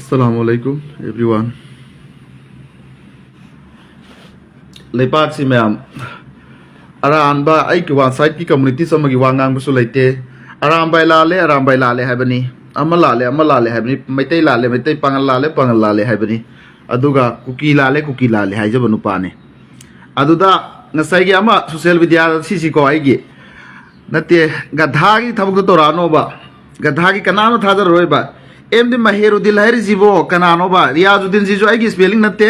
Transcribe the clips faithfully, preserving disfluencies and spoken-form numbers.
Assalamu alaikum, everyone. ꯂꯩꯄꯥꯛꯁꯤ ꯃꯌꯥꯝ, ꯑꯔꯥꯟꯕ ꯑꯩꯒꯤ ꯋꯥꯟ ꯁꯥꯏꯠꯀꯤ ꯀꯝꯃꯨꯅꯤꯇꯤꯁ ꯑꯃꯒꯤ ꯋꯥ ꯉꯥꯡꯕꯁꯨ ꯂꯩꯇꯦ꯫ ꯑꯔꯥꯟꯕ ꯂꯥꯜꯂꯦ, ꯑꯔꯥꯟꯕ ꯂꯥꯜꯂꯦ ꯍꯥꯏꯕꯅꯤ꯫ ꯑꯃ ꯂꯥꯜꯂꯦ, ꯑꯃ ꯂꯥꯜꯂꯦ ꯍꯥꯏꯕꯅꯤ꯫ ꯃꯩꯇꯩ ꯂꯥꯜꯂꯦ, ꯃꯩꯇꯩ ꯄꯥꯉꯜ ꯂꯥꯜꯂꯦ, ꯄꯥꯉꯜ ꯂꯥꯜꯂꯦ ꯍꯥꯏꯕꯅꯤ꯫ ꯑꯗꯨꯒ ꯀꯨꯀꯤ ꯂꯥꯜꯂꯦ, ꯀꯨꯀꯤ ꯂꯥꯜꯂꯦ ꯍꯥꯏꯖꯕ ꯅꯨꯄꯥꯅꯤ꯫ ꯑꯗꯨꯗ ꯉꯁꯥꯏꯒꯤ ꯑꯃ ꯁꯣꯁꯤꯌꯦꯜ ꯃꯤꯗꯤꯌꯥꯗ ꯁꯤꯁꯤꯀꯣ, ꯑꯩꯒꯤ ꯅꯠꯇꯦ, ꯒꯙꯥꯒꯤ ꯊꯕꯛꯇꯣ ꯇꯧꯔꯛꯑꯅꯣꯕ꯫ ꯒꯙꯥꯒꯤ ꯀꯅꯥꯝꯅ ꯊꯥꯖꯔꯔꯣꯏꯕ꯫ M D ꯃꯍꯦꯔꯨꯗꯤꯜ ꯍꯥꯏꯔꯤꯁꯤꯕꯣ ꯀꯅꯥꯅꯣꯕ? ꯔꯤꯌꯥꯖꯨꯗꯤꯟꯁꯤꯁꯨ ꯑꯩꯒꯤ ꯁ꯭ꯄꯦꯂꯤꯡ ꯅꯠꯇꯦ꯫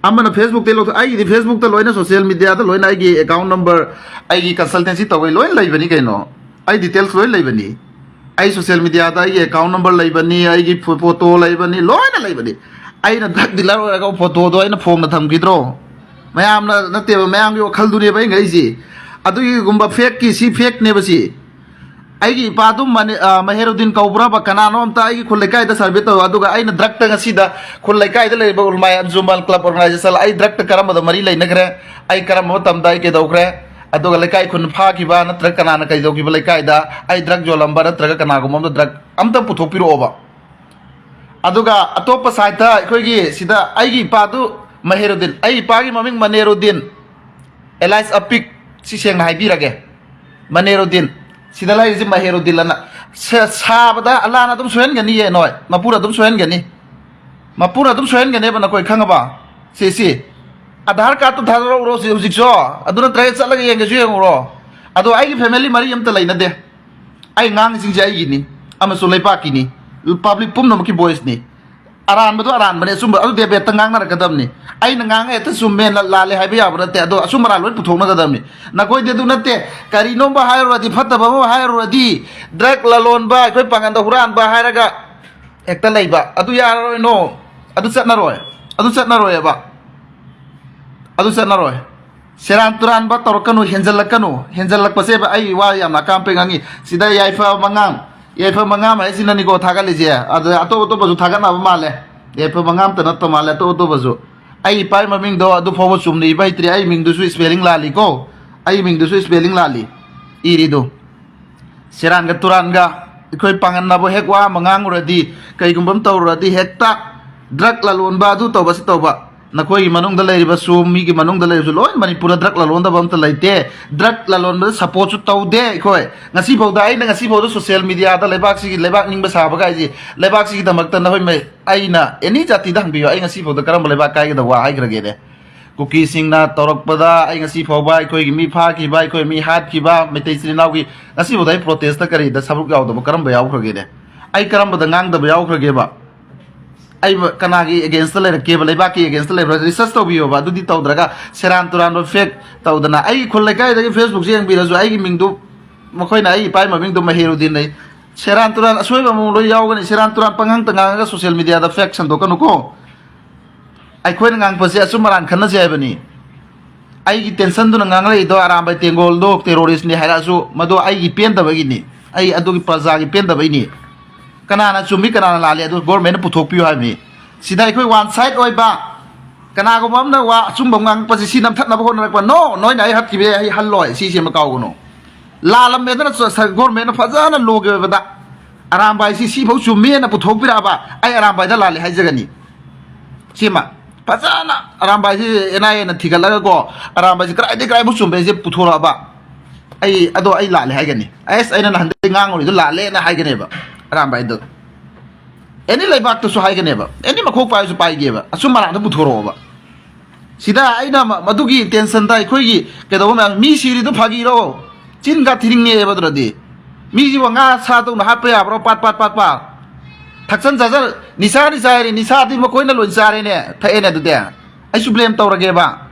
ꯑꯃꯅ ꯐꯦꯁꯕꯨꯛꯇ ꯂꯧꯊꯣꯛ-, ꯑꯩꯒꯤꯗꯤ ꯐꯦꯁꯕꯨꯛꯇ ꯂꯣꯏꯅ, ꯁꯣꯁꯤꯌꯦꯜ ꯃꯤꯗꯤꯌꯥꯗ ꯂꯣꯏꯅ ꯑꯩꯒꯤ ꯑꯦꯀꯥꯎꯟ ꯅꯝꯕꯔ, ꯑꯩꯒꯤ ꯀꯟꯁꯜꯇꯦꯟꯁꯤ ꯇꯧꯕꯩ ꯂꯣꯏꯅ ꯂꯩꯕꯅꯤ ꯀꯩꯅꯣ꯫ ꯑꯩ ꯗꯤꯇꯦꯜꯁ ꯂꯣꯏ ꯂꯩꯕꯅꯤ꯫ ꯑꯩ ꯁꯣꯁꯤꯌꯦꯜ ꯃꯤꯗꯤꯌꯥꯗ ꯑꯩꯒꯤ ꯑꯦꯀꯥꯎꯟ ꯅꯝꯕꯔ ꯂꯩꯕꯅꯤ, ꯑꯩꯒꯤ ꯐꯣ-, ꯐꯣꯇꯣ ꯂꯩꯕꯅꯤ, ꯂꯣꯏꯅ ꯂꯩꯕꯅꯤ꯫ ꯑꯩꯅ ꯗ꯭ꯔꯒ ꯗꯤꯂꯔ ꯑꯣꯏꯔꯒ ꯐꯣꯇꯣꯗꯣ ꯑꯩꯅ ꯐꯣꯡꯅ ꯊꯝꯈꯤꯗ꯭ꯔꯣ? ꯃꯌꯥꯝꯅ ꯅꯠꯇꯦꯕ, ꯃꯌꯥꯝꯒꯤ ꯋꯥꯈꯜꯗꯨꯅꯦꯕ ꯑꯩꯅ ꯉꯛꯏꯁꯤ꯫ ꯑꯗꯨꯒꯤꯒꯨꯝꯕ ꯐꯦꯛꯀꯤ, ꯁꯤ ꯐꯦꯛꯅꯦꯕ ꯁꯤ꯫ ꯑꯩꯒꯤ ꯏꯄꯥꯗꯨ ꯃꯅꯤ-, ꯑ, ꯃꯍꯦꯔꯨꯗꯤꯟ ꯀꯧꯕ꯭ꯔꯕ? ꯀꯅꯥꯅꯣ ꯑꯝꯇ ꯑꯩꯒꯤ ꯈꯨꯜ ꯂꯩꯀꯥꯏꯗ ꯁꯔꯚꯦ ꯇꯧ꯫ ꯑꯗꯨꯒ ꯑꯩꯅ ꯗ꯭ꯔꯒꯇ ꯉꯁꯤꯗ ꯈꯨꯜ ꯂꯩꯀꯥꯏꯗ ꯂꯩꯔꯤꯕ ꯎꯂꯃꯥꯏ ꯑꯟꯖꯨꯃꯟ ꯀ꯭ꯂꯕ ꯑꯣꯔꯒꯅꯥꯏꯖꯦꯁꯟ, ꯑꯩ ꯗ꯭ꯔꯒꯇ ꯀꯔꯝꯕꯗ ꯃꯔꯤ ꯂꯩꯅꯈ꯭ꯔꯦ? ꯑꯩ ꯀꯔꯝꯕ ꯃꯇꯝꯗ ꯑꯩ ꯀꯩꯗꯧꯈ꯭ꯔꯦ? ꯑꯗꯨꯒ ꯂꯩꯀꯥꯏ ꯈꯨꯟ ꯐꯥꯈꯤꯕ ꯅꯠꯇ꯭ꯔꯒ ꯀꯅꯥꯅ ꯀꯩꯗꯧꯈꯤꯕ ꯂꯩꯀꯥꯏꯗ ꯑꯩ ꯗ꯭ꯔꯒ ꯌꯣꯜꯂꯝꯕ ꯅꯠꯇ꯭ꯔꯒ ꯀꯅꯥꯒꯨꯝꯕ ꯑꯝꯇ ꯗ꯭ꯔꯒ ꯑꯝꯇ ꯄꯨꯊꯣꯛꯄꯤꯔꯛꯑꯣꯕ꯫ ꯑꯗꯨꯒ ꯑꯇꯣꯞꯄ ꯁꯥꯏꯠꯇ ꯑꯩꯈꯣꯏꯒꯤ ꯁꯤꯗ ꯑꯩꯒꯤ ꯏꯄꯥꯗꯨ ꯃꯍꯦꯔꯨꯗꯤꯟ, ꯑꯩ ꯏꯄꯥꯒꯤ ꯃꯃꯤꯡ ꯃꯅꯦꯔꯨꯗꯤꯟ, ꯑꯦꯂꯥꯏꯁ ꯑꯄꯤꯛ, ꯁꯤ ꯁꯦꯡꯅ ꯍꯥꯏꯕꯤꯔꯒꯦ꯫ ꯃꯅꯦꯔꯨꯗꯤꯟ, ꯁꯤꯗ ꯂꯩꯔꯤꯁꯤ ꯃꯍꯦꯔꯨꯗꯤꯟ ꯑꯅ꯫ ꯁꯦ-, ꯁꯥꯕꯗ ꯑꯜꯂꯥꯅ ꯑꯗꯨꯝ ꯁꯣꯏꯍꯟꯒꯅꯤꯌꯦ ꯅꯣꯏ, ꯃꯄꯨꯅ ꯑꯗꯨꯝ ꯁꯣꯏꯍꯟꯒꯅꯤ꯫ ꯃꯄꯨꯅ ꯑꯗꯨꯝ ꯁꯣꯏꯍꯟꯒꯅꯦꯕ ꯅꯈꯣꯏ, ꯈꯪꯉꯕ? ꯁꯤ, ꯁꯤ꯫ ꯑꯙꯥꯔ ꯀꯥꯔꯗꯇꯨ ꯊꯥꯗꯣꯔꯛꯎꯔꯣ ꯁꯤ ꯍꯧꯖꯤꯛꯁꯨ? ꯑꯗꯨ ꯅꯠꯇ꯭ꯔꯒ ꯆꯠꯂꯒ ꯌꯦꯡꯒꯦꯁꯨ ꯌꯦꯡꯉꯨꯔꯣ꯫ ꯑꯗꯣ ꯑꯩꯒꯤ ꯐꯦꯃꯤꯂꯤ ꯃꯔꯤ ꯑꯝꯇ ꯂꯩꯅꯗꯦ꯫ ꯑꯩ ꯉꯥꯡꯉꯤꯁꯤꯡꯁꯦ ꯑꯩꯒꯤꯅꯤ ꯑꯃꯁꯨꯡ ꯂꯩꯕꯥꯛꯀꯤꯅꯤ꯫ ꯄꯕ꯭ꯂꯤꯛ ꯄꯨꯝꯅꯃꯛꯀꯤ ꯚꯣꯏꯁꯅꯤ꯫ ꯑꯔꯥꯟꯕꯗꯣ ꯑꯔꯥꯟꯕꯅꯦ, ꯑꯆꯨꯝꯕ ꯑꯗꯨ ꯗꯦꯕꯦꯠꯇ ꯉꯥꯡꯅꯔꯛꯀꯗꯕꯅꯤ꯫ ꯑꯩꯅ ꯉꯥꯡꯉꯦ ꯍꯦꯛꯇ ꯆꯨꯝꯃꯦꯅ ꯂꯥꯜꯂꯦ ꯍꯥꯏꯕ ꯌꯥꯕ ꯅꯠꯇꯦ꯫ ꯑꯗꯣ ꯑꯆꯨꯝ ꯑꯔꯥꯟ ꯂꯣꯏ ꯄꯨꯊꯣꯛꯅꯒꯗꯕꯅꯤ꯫ ꯅꯈꯣꯏꯗꯤ ꯑꯗꯨ ꯅꯠꯇꯦ, ꯀꯔꯤꯅꯣꯝꯕ ꯍꯥꯏꯔꯨꯔꯗꯤ, ꯐꯠꯇꯕ ꯑꯃ ꯍꯥꯏꯔꯨꯔꯗꯤ, ꯗ꯭ꯔꯒ ꯂꯂꯣꯟꯕ, ꯑꯩꯈꯣꯏ ꯄꯥꯡꯒꯟꯗ ꯍꯨꯔꯥꯟꯕ ꯍꯥꯏꯔꯒ ꯍꯦꯛꯇ ꯂꯩꯕ꯫ ꯑꯗꯨ ꯌꯥꯔꯔꯣꯏ, no꯫ ꯑꯗꯨ ꯆꯠꯅꯔꯣꯏ꯫ ꯑꯗꯨ ꯆꯠꯅꯔꯣꯏꯕ꯫ ꯑꯗꯨ ꯆꯠꯅꯔꯣꯏ꯫ ꯁꯦꯔꯥꯟ ꯇꯨꯔꯥꯟꯕ ꯇꯧꯔꯛꯀꯅꯨ, ꯍꯦꯟꯖꯜꯂꯛꯀꯅꯨ꯫ ꯍꯦꯟꯖꯜꯂꯛꯄꯁꯦ ꯑꯩ ꯋꯥ ꯌꯥꯝꯅ ꯑꯀꯥꯝꯄꯩ ꯉꯥꯡꯉꯤ꯫ ꯁꯤꯗ ꯌꯥꯏꯐ ꯃꯉꯥꯝ, ꯌꯥꯏꯐ ꯃꯉꯥꯝ ꯍꯥꯏꯁꯤꯅꯅꯤꯀꯣ ꯊꯥꯒꯠꯂꯤꯁꯦ꯫ ꯑꯗ ꯑꯇꯣꯞ ꯑꯇꯣꯞꯄꯁꯨ ꯊꯥꯒꯠꯅꯕ ꯃꯥꯜꯂꯦ꯫ ꯌꯥꯏꯐ ꯃꯉꯥꯝꯇ ꯅꯠꯇ ꯃꯥꯜꯂꯦ, ꯑꯇꯣꯞ ꯑꯇꯣꯞꯄꯁꯨ꯫ ꯑꯩ ꯏꯄꯥꯒꯤ ꯃꯃꯤꯡꯗꯣ ꯑꯗꯨ ꯐꯥꯎꯕ ꯆꯨꯝꯅ ꯏꯕ ꯍꯩꯇ꯭ꯔꯤ꯫ ꯑꯩ ꯃꯤꯡꯗꯨꯁꯨ ꯁ꯭ꯄꯦꯂꯤꯡ ꯂꯥꯜꯂꯤꯀꯣ꯫ ꯑꯩ ꯃꯤꯡꯗꯨꯁꯨ ꯁ꯭ꯄꯦꯂꯤꯡ ꯂꯥꯜꯂꯤ ꯏꯔꯤꯗꯣ꯫ ꯁꯦꯔꯥꯟꯒ ꯇꯨꯔꯥꯟꯒ꯫ ꯑꯩꯈꯣꯏ ꯄꯥꯡꯒꯟꯅꯕ ꯍꯦꯛ ꯋꯥ ꯑꯃ ꯉꯥꯡꯉꯨꯔꯗꯤ, ꯀꯩꯒꯨꯝꯕ ꯑꯃ ꯇꯧꯔꯨꯔꯗꯤ, ꯍꯦꯛꯇ ꯗ꯭ꯔꯒ ꯂꯂꯣꯟꯕ, ꯑꯗꯨ ꯇꯧꯕ, ꯁꯤ ꯇꯧꯕ꯫ ꯅꯈꯣꯏꯒꯤ ꯃꯅꯨꯡꯗ ꯂꯩꯔꯤꯕꯁꯨ, ꯃꯤꯒꯤ ꯃꯅꯨꯡꯗ ꯂꯩꯔꯤꯕꯁꯨ, ꯂꯣꯏ ꯃꯅꯤꯄꯨꯔꯗ ꯗ꯭ꯔꯒ ꯂꯂꯣꯟꯗꯕ ꯑꯝꯇ ꯂꯩꯇꯦ꯫ ꯗ꯭ꯔꯒ ꯂꯂꯣꯟꯕꯗ ꯁꯞꯄꯣꯔꯠꯁꯨ ꯇꯧꯗꯦ ꯑꯩꯈꯣꯏ꯫ ꯉꯁꯤꯐꯥꯎꯗ, ꯑꯩꯅ ꯉꯁꯤꯐꯥꯎꯗ ꯁꯣꯁꯤꯌꯦꯜ ꯃꯤꯗꯤꯌꯥꯗ ꯂꯩꯕꯥꯛꯁꯤꯒꯤ, ꯂꯩꯕꯥꯛ ꯅꯤꯡꯕ ꯁꯥꯕ ꯀꯥꯏꯁꯤ, ꯂꯩꯕꯥꯛꯁꯤꯒꯤꯗꯃꯛꯇ ꯅꯈꯣꯏ ꯃꯩ-, ꯑꯩꯅ ꯑꯦꯅꯤ ꯖꯥꯇꯤꯗ ꯍꯪꯕꯤꯌꯨ, ꯑꯩ ꯉꯁꯤꯐꯥꯎꯗ ꯀꯔꯝꯕ ꯂꯩꯕꯥꯛ ꯀꯥꯏꯒꯗꯕ ꯋꯥ ꯍꯥꯏꯈ꯭ꯔꯒꯦꯅꯦ? ꯀꯨꯀꯤꯁꯤꯡꯅ ꯇꯧꯔꯛꯄꯗ ꯑꯩ ꯉꯁꯤ ꯐꯥꯎꯕ, ꯑꯩꯈꯣꯏꯒꯤ ꯃꯤ ꯐꯥꯈꯤꯕ, ꯑꯩꯈꯣꯏ ꯃꯤ ꯍꯥꯠꯈꯤꯕ, ꯃꯩꯇꯩ ꯏꯆꯤꯜ ꯏꯅꯥꯎꯒꯤ, ꯉꯁꯤꯐꯥꯎꯗ ꯑꯩ ꯄ꯭ꯔꯣꯇꯦꯁꯇ ꯀꯔꯤꯗ ꯁꯔꯨꯛ ꯌꯥꯎꯗꯕ ꯀꯔꯝꯕ ꯌꯥꯎꯈ꯭ꯔꯒꯦꯅꯦ? ꯑꯩ ꯀꯔꯝꯕꯗ ꯉꯥꯡꯗꯕ ꯌꯥꯎꯈ꯭ꯔꯒꯦꯕ? ꯑꯩ ꯀꯅꯥꯒꯤ ꯑꯦꯒꯦꯟꯁꯇ ꯂꯩꯔꯛꯀꯦꯕ? ꯂꯩꯕꯥꯛꯀꯤ ꯑꯦꯒꯦꯟꯁꯇ ꯂꯩꯕ꯭ꯔꯥ? ꯔꯤꯁꯔꯁ ꯇꯧꯕꯤꯌꯣꯕ꯫ ꯑꯗꯨꯗꯤ ꯇꯧꯗ꯭ꯔꯒ ꯁꯦꯔꯥꯟ ꯇꯨꯔꯥꯟꯕ ꯐꯦꯛ ꯇꯧꯗꯅ, ꯑꯩ ꯈꯨꯜ ꯂꯩꯀꯥꯏꯗꯒꯤ ꯐꯦꯁꯕꯨꯛꯁꯦ ꯌꯦꯡꯕꯤꯔꯁꯨ, ꯑꯩꯒꯤ ꯃꯤꯡꯗꯨ, ꯃꯈꯣꯏꯅ ꯑꯩ ꯏꯄꯥ ꯃꯃꯤꯡꯗꯨ ꯃꯍꯦꯔꯨꯗꯤꯟ ꯂꯩ꯫ ꯁꯦꯔꯥꯟ ꯇꯨꯔꯥꯟ ꯑꯁꯣꯏꯕ ꯑꯃꯨꯛ ꯂꯣꯏ ꯌꯥꯎꯒꯅꯤ꯫ ꯁꯦꯔꯥꯟ ꯇꯨꯔꯥꯟ ꯄꯪꯍꯪꯇ ꯉꯥꯡꯉꯒ ꯁꯣꯁꯤꯌꯦꯜ ꯃꯤꯗꯤꯌꯥꯗ ꯐꯦꯛ ꯁꯟꯗꯣꯛꯀꯅꯨꯀꯣ꯫ ꯑꯩꯈꯣꯏꯅ ꯉꯥꯡꯕꯁꯦ ꯑꯆꯨꯝ ꯑꯔꯥꯟ ꯈꯟꯅꯁꯦ ꯍꯥꯏꯕꯅꯤ꯫ ꯑꯩꯒꯤ ꯇꯦꯟꯁꯟꯗꯨꯅ ꯉꯥꯡꯂꯛꯏꯗꯣ, ꯑꯔꯥꯝꯕꯥꯏ ꯇꯦꯡꯒꯣꯜꯗꯣ ꯇꯦꯔꯣꯔꯤꯁꯅꯤ ꯍꯥꯏꯔꯛꯑꯁꯨ, ꯃꯗꯨ ꯑꯩꯒꯤ ꯄꯦꯟꯗꯕꯒꯤꯅꯤ, ꯑꯩ ꯑꯗꯨꯒꯤ ꯄ꯭ꯔꯖꯥꯒꯤ ꯄꯦꯟꯗꯕꯩꯅꯤ꯫ ꯀꯅꯥꯅ ꯆꯨꯝꯃꯤ, ꯀꯅꯥꯅ ꯂꯥꯜꯂꯤ, ꯑꯗꯨ ꯒꯣꯔꯃꯦꯟꯅ ꯄꯨꯊꯣꯛꯄꯤꯌꯨ ꯍꯥꯏꯕꯅꯤ꯫ ꯁꯤꯗ ꯑꯩꯈꯣꯏ ꯋꯥꯟ ꯁꯥꯏꯠ ꯑꯣꯏꯕ, ꯀꯅꯥꯒꯨꯝꯕ ꯑꯃꯅ ꯋꯥ ꯑꯆꯨꯝꯕ ꯑꯃ ꯉꯥꯡꯉꯛꯄꯁꯦ, ꯁꯤ ꯅꯝꯊꯛꯅꯕ ꯍꯣꯠꯅꯔꯛꯄ꯫ ꯅꯣ, ꯅꯣꯏꯅ ꯑꯩ ꯍꯥꯠꯈꯤꯕ ꯌꯥꯏ, ꯑꯩ ꯍꯜꯂꯣꯏ, ꯁꯤꯁꯦ ꯑꯃ ꯀꯥꯎꯒꯅꯨ꯫ ꯂꯥꯜꯂꯝꯃꯦꯗꯅ ꯆ-, ꯁ-, ꯒꯣꯔꯃꯦꯟꯅ ꯐꯖꯅ ꯂꯣꯒꯤ ꯑꯣꯏꯕꯗ ꯑꯔꯥꯝꯕꯥꯏꯁꯤ ꯁꯤꯐꯧ ꯆꯨꯝꯃꯦꯅ ꯄꯨꯊꯣꯛꯄꯤꯔꯛꯑꯕ, ꯑꯩ ꯑꯔꯥꯝꯕꯥꯏꯗ ꯂꯥꯜꯂꯦ ꯍꯥꯏꯖꯒꯅꯤ꯫ ꯁꯤꯃ ꯐꯖꯅ ꯑꯔꯥꯝꯕꯥꯏꯁꯤ ꯑꯦꯟ ꯑꯥꯏ ꯑꯦꯅ ꯊꯤꯒꯠꯂꯒꯀꯣ, ꯑꯔꯥꯝꯕꯥꯏꯁꯤ ꯀꯗꯥꯏꯗꯒꯤ ꯀꯗꯥꯏꯐꯥꯎ ꯆꯨꯝꯃꯦꯁꯦ ꯄꯨꯊꯣꯔꯛꯑꯕ, ꯑꯩ, ꯑꯗꯣ ꯑꯩ ꯂꯥꯜꯂꯦ ꯍꯥꯏꯒꯅꯤ꯫ ꯑꯁ, ꯑꯩꯅ ꯅꯍꯥꯟꯗꯩ ꯉꯥꯡꯉꯨꯔꯤꯗꯣ ꯂꯥꯜꯂꯦꯅ ꯍꯥꯏꯒꯅꯦꯕ ꯑꯔꯥꯝꯕꯥꯏꯗꯣ꯫ ꯑꯦꯅꯤ ꯂꯩꯕꯥꯛꯇꯁꯨ ꯍꯥꯏꯒꯅꯦꯕ, ꯑꯦꯅꯤ ꯃꯈꯣꯛ ꯄꯥꯏꯕꯁꯨ ꯄꯥꯏꯒꯦꯕ, ꯑꯆꯨꯝ ꯑꯔꯥꯟꯗꯣ ꯄꯨꯊꯣꯔꯛꯑꯣꯕ꯫ ꯁꯤꯗ ꯑꯩꯅ ꯃ-, ꯃꯗꯨꯒꯤ ꯇꯦꯟꯁꯟꯗ ꯑꯩꯈꯣꯏꯒꯤ ꯀꯩꯗꯧꯕ ꯃꯌꯥꯝ, ꯃꯤ ꯁꯤꯔꯤꯗꯣ ꯐꯥꯒꯤꯔꯣ? ꯆꯤꯟꯒ ꯊꯤꯔꯤꯡꯉꯦꯕ ꯑꯗꯨꯔꯗꯤ꯫ ꯃꯤꯁꯤꯕꯨ ꯉꯥ ꯁꯥ ꯇꯧꯅ ꯍꯥꯠꯄ ꯌꯥꯕ꯭ꯔꯣ? ꯄꯥꯠ, ꯄꯥꯠ, ꯄꯥꯠ, ꯄꯥꯠ꯫ ꯊꯛꯆꯟ ꯆꯥꯖꯜ, ꯅꯤꯁꯥꯗꯤ ꯆꯥꯏꯔꯦ, ꯅꯤꯁꯥꯗꯤ ꯃꯈꯣꯏꯅ ꯂꯣꯏ ꯆꯥꯔꯦꯅꯦ, ꯊꯛꯑꯦꯅꯦ꯫ ꯑꯗꯨꯗꯤ ꯑꯩꯁꯨ ꯕ꯭ꯂꯦꯝ ꯇꯧꯔꯒꯦꯕ꯫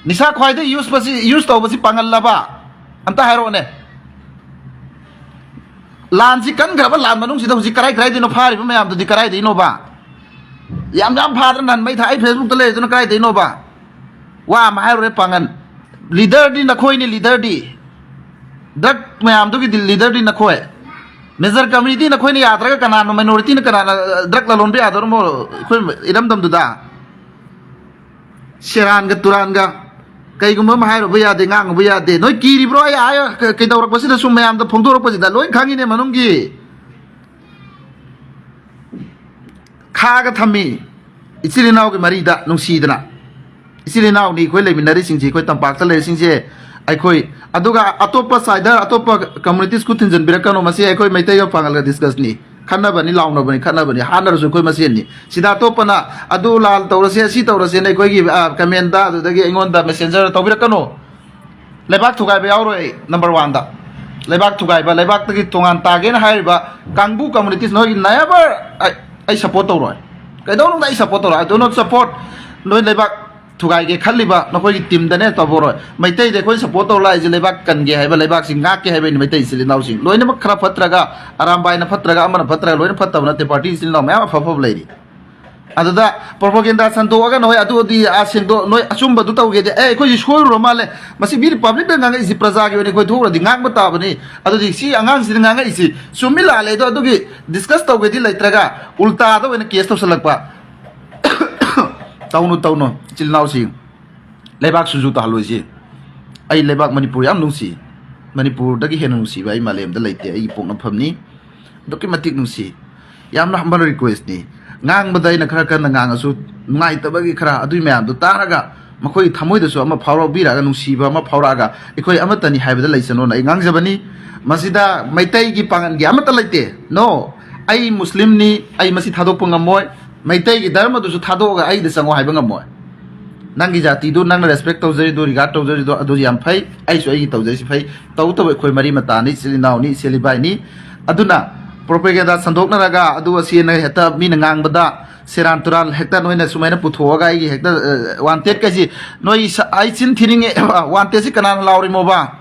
ꯅꯤꯁꯥ ꯈ꯭ꯋꯥꯏꯗꯒꯤ ꯌꯨꯁ ꯃꯁꯤ, ꯌꯨꯁ ꯇꯧꯕꯁꯤ ꯄꯥꯡꯒꯜꯂꯕ? ꯑꯝꯇ ꯍꯥꯏꯔꯛꯑꯣꯅꯦ꯫ ꯂꯥꯟꯁꯤ ꯀꯟꯈ꯭ꯔꯕ ꯂꯥꯟ ꯃꯅꯨꯡꯁꯤꯗ ꯍꯧꯖꯤꯛ ꯀꯔꯥꯏ ꯀꯔꯥꯏꯗꯩꯅꯣ ꯐꯥꯔꯤꯕ ꯃꯌꯥꯝꯗꯨꯗꯤ ꯀꯔꯥꯏꯗꯩꯅꯣꯕ? ꯌꯥꯝ ꯌꯥꯝ ꯐꯥꯗꯅ ꯅꯍꯥꯟ ꯃꯩ ꯊꯥ-, ꯑꯩ ꯐꯦꯁꯕꯨꯛꯇ ꯂꯩꯔꯤꯗꯨꯅ ꯀꯔꯥꯏꯗꯩꯅꯣꯕ? ꯋꯥ ꯑꯃ ꯍꯥꯏꯔꯨꯔꯦ ꯄꯥꯡꯒꯟ꯫ ꯂꯤꯗꯔꯗꯤ ꯅꯈꯣꯏꯅꯤ, ꯂꯤꯗꯔꯗꯤ꯫ ꯗ꯭ꯔꯒ ꯃꯌꯥꯝꯗꯨꯒꯤꯗꯤ ꯂꯤꯗꯔꯗꯤ ꯅꯈꯣꯏ꯫ ꯃꯦꯖꯔ ꯀꯝꯃ꯭ꯌꯨꯅꯤꯇꯤ ꯅꯈꯣꯏꯅ ꯌꯥꯗ꯭ꯔꯒ ꯀꯅꯥꯅꯣ, ꯃꯥꯏꯅꯣꯔꯤꯇꯤꯅ ꯀꯅꯥꯅ ꯗ꯭ꯔꯒ ꯂꯂꯣꯟꯕ ꯌꯥꯗꯧꯔꯃꯣ? ꯑꯩꯈꯣꯏ ꯏꯔꯝꯗꯝꯗꯨꯗ꯫ ꯁꯦꯔꯥꯟꯒ ꯇꯨꯔꯥꯟꯒ꯫ ꯀꯩꯒꯨꯝꯕ ꯑꯃ ꯍꯥꯏꯔꯨꯕ ꯌꯥꯗꯦ, ꯉꯥꯡꯉꯨꯕ ꯌꯥꯗꯦ꯫ ꯅꯣꯏ ꯀꯤꯔꯤꯕ꯭ꯔꯣ? ꯑꯩ ꯑꯥ ꯀ-, ꯀꯩꯗꯧꯔꯛꯄꯁꯤꯗ ꯁꯨꯝ ꯃꯌꯥꯝꯗ ꯐꯣꯡꯗꯣꯔꯛꯄꯁꯤꯗ ꯂꯣꯏ ꯈꯪꯉꯤꯅꯦ ꯃꯅꯨꯡꯒꯤ꯫ ꯈꯥꯒ ꯊꯝꯃꯤ ꯏꯆꯤꯜ ꯏꯅꯥꯎꯒꯤ ꯃꯔꯤꯗ ꯅꯨꯡꯁꯤꯗꯅ꯫ ꯏꯆꯤꯜ ꯏꯅꯥꯎꯅꯤ ꯑꯩꯈꯣꯏ ꯂꯩꯃꯤꯟꯅꯔꯤꯁꯤꯡꯁꯦ, ꯑꯩꯈꯣꯏ ꯇꯝꯄꯥꯛꯇ ꯂꯩꯔꯤꯁꯤꯡꯁꯦ꯫ ꯑꯩꯈꯣꯏ, ꯑꯗꯨꯒ ꯑꯇꯣꯞꯄ ꯁꯥꯏꯗ ꯑꯇꯣꯞꯄ ꯀꯝꯃꯨꯅꯤꯇꯤꯁ ꯈꯨꯠ ꯊꯤꯟꯖꯤꯟꯕꯤꯔꯛꯀꯅꯣ꯫ ꯃꯁꯤ ꯑꯩꯈꯣꯏ ꯃꯩꯇꯩꯒ ꯄꯥꯡꯒꯜꯒ ꯗꯤꯁꯀꯁꯅꯤ꯫ ꯈꯠꯅꯕꯅꯤ, ꯂꯥꯎꯅꯕꯅꯤ, ꯈꯠꯅꯕꯅꯤ꯫ ꯍꯥꯠꯅꯔꯁꯨ ꯑꯩꯈꯣꯏ ꯃꯁꯦꯟꯅꯤ꯫ ꯁꯤꯗ ꯑꯇꯣꯞꯄꯅ ꯑꯗꯨ ꯂꯥꯜ ꯇꯧꯔꯁꯦ, ꯑꯁꯤ ꯇꯧꯔꯁꯦꯅ ꯑꯩꯈꯣꯏꯒꯤ, ꯑ, ꯀꯃꯦꯟꯗ, ꯑꯗꯨꯗꯒꯤ ꯑꯩꯉꯣꯟꯗ ꯃꯦꯁꯦꯟꯖꯔ ꯇꯧꯕꯤꯔꯛꯀꯅꯨ꯫ ꯂꯩꯕꯥꯛ ꯊꯨꯒꯥꯏꯕ ꯌꯥꯎꯔꯣꯏ ꯑꯩ, ꯅꯝꯕꯔ ꯋꯥꯟꯗ꯫ ꯂꯩꯕꯥꯛ ꯊꯨꯒꯥꯏꯕ, ꯂꯩꯕꯥꯛꯇꯒꯤ ꯇꯣꯉꯥꯟ ꯇꯥꯒꯦꯅ ꯍꯥꯏꯔꯤꯕ ꯀꯥꯡꯕꯨ, ꯀꯝꯃꯨꯅꯤꯇꯤꯁ, ꯅꯣꯏꯒꯤ never ꯑꯩ, ꯑꯩ ꯁꯞꯄꯣꯔꯠ ꯇꯧꯔꯣꯏ꯫ ꯀꯩꯗꯧꯅꯨꯡꯗ ꯑꯩ ꯁꯞꯄꯣꯔꯠ ꯇꯧꯔꯣꯏ꯫ I do not support ꯅꯣꯏ ꯂꯩꯕꯥꯛ ꯊꯨꯒꯥꯏꯒꯦ ꯈꯜꯂꯤꯕ ꯅꯈꯣꯏꯒꯤ ꯇꯤꯝꯗꯅꯦ ꯇꯧꯕꯔꯣꯏ꯫ ꯃꯩꯇꯩꯗ ꯑꯩꯈꯣꯏ ꯁꯞꯄꯣꯔꯠ ꯇꯧꯔ ꯂꯥꯛꯏꯁꯦ ꯂꯩꯕꯥꯛ ꯀꯟꯒꯦ ꯍꯥꯏꯕ, ꯂꯩꯕꯥꯛꯁꯤ ꯉꯥꯛꯀꯦ ꯍꯥꯏꯕꯅꯤ꯫ ꯃꯩꯇꯩ ꯏꯆꯤꯜ ꯏꯅꯥꯎꯁꯤꯡ ꯂꯣꯏꯅꯃꯛ ꯈꯔ ꯐꯠꯇ꯭ꯔꯒ, ꯑꯔꯥꯝꯕꯥꯏꯅ ꯐꯠꯇ꯭ꯔꯒ, ꯑꯃꯅ ꯐꯠꯇ꯭ꯔꯒ, ꯂꯣꯏꯅ ꯐꯠꯇꯕ ꯅꯠꯇꯦ꯫ ꯄꯥꯔꯇꯤ ꯏꯆꯤꯜ ꯏꯅꯥꯎ ꯃꯌꯥꯝ ꯑꯐ ꯑꯐꯕ ꯂꯩꯔꯤ꯫ ꯑꯗꯨꯗ ꯄ꯭ꯔꯣꯄꯣꯒꯦꯟꯗꯥ ꯁꯟꯗꯣꯛꯑꯒ ꯅꯈꯣꯏ ꯑꯗꯨꯗꯤ ꯑꯥ ꯁꯦꯡꯗꯣꯛ-, ꯅꯣꯏ ꯑꯆꯨꯝꯕꯗꯨ ꯇꯧꯒꯦꯗꯤ, "ꯑꯦ, ꯑꯩꯈꯣꯏꯁꯤ ꯁꯣꯏꯔꯨꯔ ꯃꯥꯜꯂꯦ, ꯃꯁꯤ ꯃꯤꯅ ꯄꯕ꯭ꯂꯤꯛꯇ ꯉꯥꯡꯉꯛꯏꯁꯤ, ꯄ꯭ꯔꯖꯥꯒꯤ ꯑꯣꯏꯅ ꯑꯩꯈꯣꯏ ꯊꯣꯛꯎꯔꯗꯤ ꯉꯥꯡꯕ ꯇꯥꯕꯅꯤ, ꯑꯗꯨꯗꯤ ꯁꯤ ꯑꯉꯥꯡꯁꯤꯅ ꯉꯥꯡꯉꯛꯏꯁꯤ ꯆꯨꯝꯃꯤ ꯂꯥꯜꯂꯦ", ꯑꯗꯣ ꯑꯗꯨꯒꯤ ꯗꯤꯁꯀꯁ ꯇꯧꯒꯦꯗꯤ ꯂꯩꯇ꯭ꯔꯒ ꯎꯜꯇꯥꯗ ꯑꯣꯏꯅ ꯀꯦꯁ ꯇꯧꯁꯜꯂꯛꯄ꯫ ꯇꯧꯅꯨ, ꯇꯧꯅꯨ, ꯏꯆꯤꯜ ꯏꯅꯥꯎꯁꯤꯡ꯫ ꯂꯩꯕꯥꯛ ꯁꯨꯖꯨ ꯇꯥꯍꯜꯂꯣꯏꯁꯤ꯫ ꯑꯩ ꯂꯩꯕꯥꯛ ꯃꯅꯤꯄꯨꯔ ꯌꯥꯝ ꯅꯨꯡꯁꯤ꯫ ꯃꯅꯤꯄꯨꯔꯗꯒꯤ ꯍꯦꯟꯅ ꯅꯨꯡꯁꯤꯕ ꯑꯩ ꯃꯥꯂꯦꯝꯗ ꯂꯩꯇꯦ꯫ ꯑꯩꯒꯤ ꯄꯣꯛꯅꯐꯝꯅꯤ꯫ ꯑꯗꯨꯛꯀꯤ ꯃꯇꯤꯛ ꯅꯨꯡꯁꯤ꯫ ꯌꯥꯝꯅ humble request ꯅꯤ꯫ ꯉꯥꯡꯕꯗ ꯑꯩꯅ ꯈꯔ ꯀꯟꯅ ꯉꯥꯡꯉꯁꯨ, ꯅꯨꯡꯉꯥꯏꯇꯕꯒꯤ ꯈꯔ ꯑꯗꯨꯒꯤ ꯃꯌꯥꯝꯗꯣ ꯇꯥꯔꯒ ꯃꯈꯣꯏꯒꯤ ꯊꯃꯣꯏꯗꯁꯨ ꯑꯃ ꯐꯥꯎꯔꯛꯄꯤꯔꯛꯑꯒ, ꯅꯨꯡꯁꯤꯕ ꯑꯃ ꯐꯥꯎꯔꯛꯑꯒ, ꯑꯩꯈꯣꯏ ꯑꯃꯠꯇꯅꯤ ꯍꯥꯏꯕꯗ ꯂꯩꯁꯅꯣꯅ ꯑꯩ ꯉꯥꯡꯖꯕꯅꯤ꯫ ꯃꯁꯤꯗ ꯃꯩꯇꯩꯒꯤ ꯄꯥꯉꯜꯒꯤ ꯑꯃꯠꯇ ꯂꯩꯇꯦ꯫ No, ꯑꯩ ꯃꯨꯁꯂꯤꯝꯅꯤ, ꯑꯩ ꯃꯁꯤ ꯊꯥꯗꯣꯛꯄ ꯉꯝꯃꯣꯏ꯫ ꯃꯩꯇꯩꯒꯤ ꯙꯔꯃꯗꯨꯁꯨ ꯊꯥꯗꯣꯛꯑꯒ ꯑꯩꯗ ꯆꯪꯉꯣ ꯍꯥꯏꯕ ꯉꯝꯃꯣꯏ꯫ ꯅꯪꯒꯤ ꯖꯥꯇꯤꯗꯨ, ꯅꯪꯅ ꯔꯦꯁꯄꯦꯛ ꯇꯧꯖꯔꯤꯗꯨ, ꯔꯤꯒꯥꯔꯗ ꯇꯧꯖꯔꯤꯗꯨ, ꯑꯗꯨ ꯌꯥꯝ ꯐꯩ꯫ ꯑꯩꯁꯨ ꯑꯩꯒꯤ ꯇꯧꯖꯔꯤꯁꯤ ꯐꯩ꯫ ꯇꯧꯕꯇꯕꯨ ꯑꯩꯈꯣꯏ ꯃꯔꯤ ꯃꯇꯥꯅꯤ, ꯏꯆꯤꯜ ꯏꯅꯥꯎꯅꯤ, ꯏꯆꯦꯜ ꯏꯕꯥꯏꯅꯤ꯫ ꯑꯗꯨꯅ ꯄ꯭ꯔꯣꯄꯦꯒꯦꯟꯗꯥ ꯁꯟꯗꯣꯛꯅꯔꯒ ꯑꯗꯨ ꯑꯁꯤꯅ ꯍꯦꯛꯇ ꯃꯤꯅ ꯉꯥꯡꯕꯗ ꯁꯦꯔꯥꯟ ꯇꯨꯔꯥꯟ ꯍꯦꯛꯇ ꯅꯣꯏꯅ ꯁꯨꯃꯥꯏꯅ ꯄꯨꯊꯣꯛꯑꯒ ꯑꯩꯒꯤ ꯍꯦꯛꯇ, ꯑ, ꯋꯥꯟꯇꯦꯠꯀꯁꯤ ꯅꯣꯏ ꯁ-, ꯑꯩ ꯆꯤꯟ ꯊꯤꯅꯤꯡꯉꯦ꯫ ꯋꯥꯟꯇꯦꯠꯁꯤ ꯀꯅꯥꯅ ꯂꯥꯎꯔꯤꯃꯣꯕ?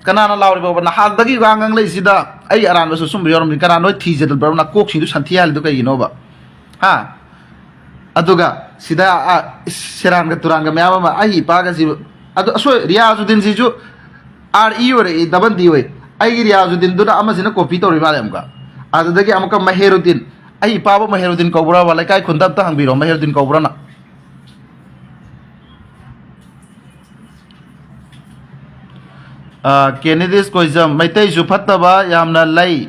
ꯀꯅꯥꯅ ꯂꯥꯎꯔꯤꯕ? ꯅꯍꯥꯟꯗꯒꯤ ꯋꯥ ꯉꯥꯡꯂꯛꯏꯁꯤꯗ ꯑꯩ ꯑꯔꯥꯟꯕꯁꯨ ꯑꯆꯨꯝꯕ ꯌꯥꯎꯔꯝꯃꯤ꯫ ꯀꯅꯥ ꯅꯣꯏ ꯊꯤꯖꯗꯕ꯭ꯔꯕ? ꯅꯀꯣꯛꯁꯤꯡꯗꯨ ꯁꯟꯊꯤ ꯍꯥꯏꯔꯤꯗꯨ ꯀꯩꯒꯤꯅꯣꯕ? ꯍꯥ? ꯑꯗꯨꯒ ꯁꯤꯗ, ꯑ, ꯏꯁ, ꯁꯦꯔꯥꯟꯒ ꯇꯨꯔꯥꯟꯒ ꯃꯌꯥꯝ ꯑꯃ, ꯑꯩ ꯏꯄꯥꯒꯁꯤ, ꯑꯗꯨ ꯑꯁꯣꯏ, ꯔꯤꯌꯥꯖꯨꯗꯤꯟꯁꯤꯁꯨ R E ꯑꯣꯏꯔꯛꯏ, double D ꯑꯣꯏ꯫ ꯑꯩꯒꯤ ꯔꯤꯌꯥꯖꯨꯗꯤꯟꯗꯨꯅ ꯑꯃꯁꯤꯅ ꯀꯣꯄꯤ ꯇꯧꯔꯤ ꯃꯥꯜꯂꯦ ꯑꯃꯨꯛꯀ꯫ ꯑꯗꯨꯗꯒꯤ ꯑꯃꯨꯛꯀ ꯃꯍꯦꯔꯨꯗꯤꯟ, ꯑꯩ ꯏꯄꯥꯕꯨ ꯃꯍꯦꯔꯨꯗꯤꯟ ꯀꯧꯕ꯭ꯔꯕ? ꯂꯩꯀꯥꯏ ꯈꯨꯟꯗ ꯑꯝꯇ ꯍꯪꯕꯤꯔꯣ, ꯃꯍꯦꯔꯨꯗꯤꯟ ꯀꯧꯕ꯭ꯔꯅ? ꯀꯦꯅꯤꯗꯤꯁ ꯀꯣꯏꯖꯝ, ꯃꯩꯇꯩꯁꯨ ꯐꯠꯇꯕ ꯌꯥꯝꯅ ꯂꯩ꯫